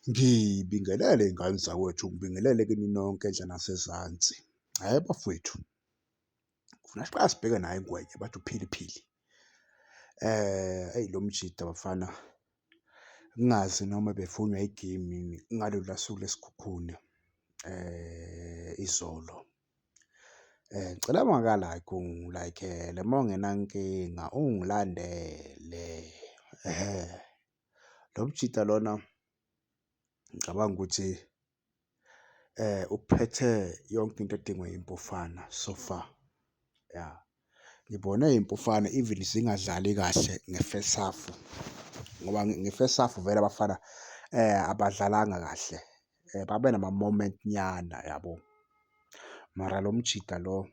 Ngibingelele y'ngane zakwethu, ngibingelele kini nonke enhla nasezansi. Hhayi bafowethu, ngifuna siqale sibheke nayi ingwenya bathi uphiliphili. Eyi lo mjita bafana, ngingazi noma ebefunwa i-game yini ngaloluya suku leSikhukhune izolo. Ngicela uma ungaka-like ungi-like-ele, uma ungenankinga ungilandele, ehhe. Lo mjita lona ngicabanga ukuthi uphethe yonke into edingwa Impofana so far, ya. Ngibone Iy'mpofana even zingadlali kahle nge-first half ngoba nge-first half vele abafana abadlalanga kahle, babe nama-moment nyana yabo, mara lo mjita lo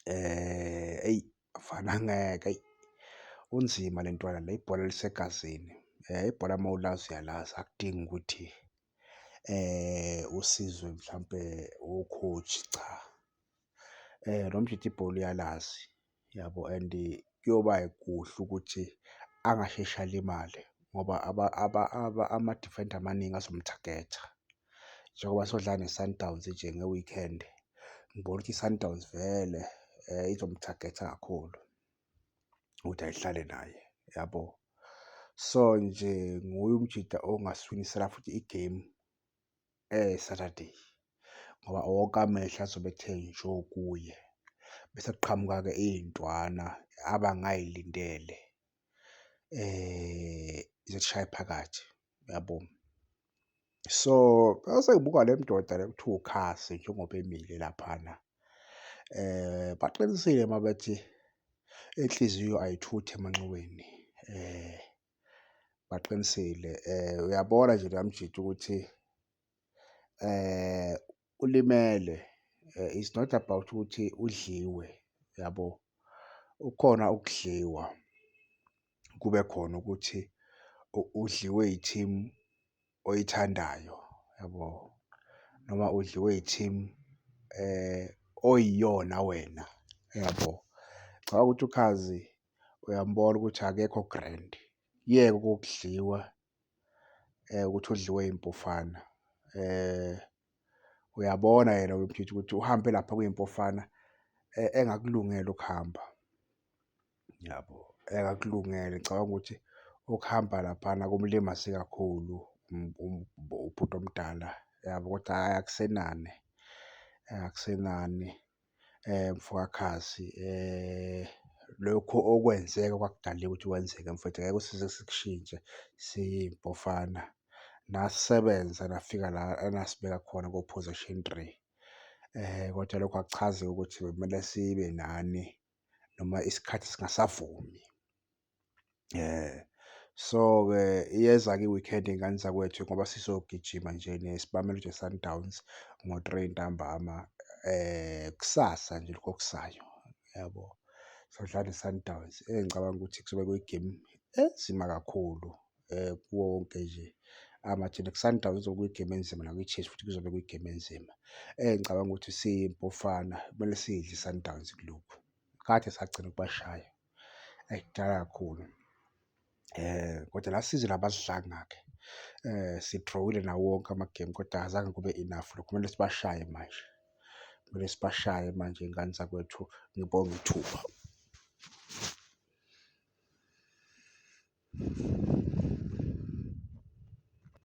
eyi bafana angeke eyi, unzima le ntwana le ibhola lisegazini. Ibhola mawulazi uyalazi akudingi ukuthi usizwe mhlampe o-coach, cha. Lo mjita ibhola uyalazi yabo and kuyoba kuhle ukuthi angasheshe alimale ngoba ama-defender amaningi azomthagetha. Njengoba sodlala ne-Sundowns nje nge-weekend, ngibona ukuthi i-Sundowns vele izomthagetha kakhulu ukuthi ayihlale naye yabo. So nje nguye umjita ongasiwinisela futhi i-game Saturday ngoba wonke amehlo azobe ethe njo kuye. Bese kuqhamuka-ke iy'ntwana abangay'lindele zishaye phakathi, yabo. So, mase ngibuka le ndoda le ekuthiwa uKhasi njengoba emile laphana, baqinisile uma bethi inhliziyo ayithuthi emanxiweni, baqinisile. Uyabona nje loya mjita ukuthi ulimele, it's not about ukuthi udliwe yabo. Kukhona ukudliwa, kube khona ukuthi udliwe i-team oyithandayo yabo, noma udliwe i-team oyiyona wena yabo. Ngicabanga ukuthi uKhazi uyambona ukuthi akekho grand, kuyeke okokudliwa ukuthi udliwe Mpofana. Uyabona yena umjita ukuthi uhambe lapha kwiMpofana engakulungele ukuhamba, yabo, engakulungele. Ngicabanga ukuthi ukuhamba laphana kumlimaze kakhulu ubhuti omdala yabo, kodwa hhayi akusenani, akusenani mfoka Khasi lokhu okwenzeka okwakudaliwe ukuthi kwenzeke mfwethu ngeke size sikushintshe siyiMpofana. Nasebenza nafika la enasibeka khona ko-position three, kodwa lokho akuchazi ukuthi bekumele sibe nani noma isikhathi singasavumi. So-ke iyeza-ke i-weekend iy'ngane zakwethu ngoba sizogijima nje neMamelodi Sundowns ngo-three ntambama kusasa nje lokhu okusayo, yabo. Sodlala ne-Sundowns engicabanga ukuthi kuzobe kuyi-game enzima kakhulu kuwo wonke nje Sundowns kuzobe kuyi-game enzima nakwi-Chiefs futhi kuzobe kuyi-game enzima. Engicabanga ukuthi siyiMpofana kumele siyidle i-Sundowns kulokhu, kade sagcina ukubashaya, eyi kudala kakhulu. Kodwa last season abasidlanga-ke, si-draw-ile nawo wonke ama-game kodwa azange kube enough lokho, kumele sibashaye manje, kumele sibashaye manje iy'ngane zakwethu. Ngibonge ithuba.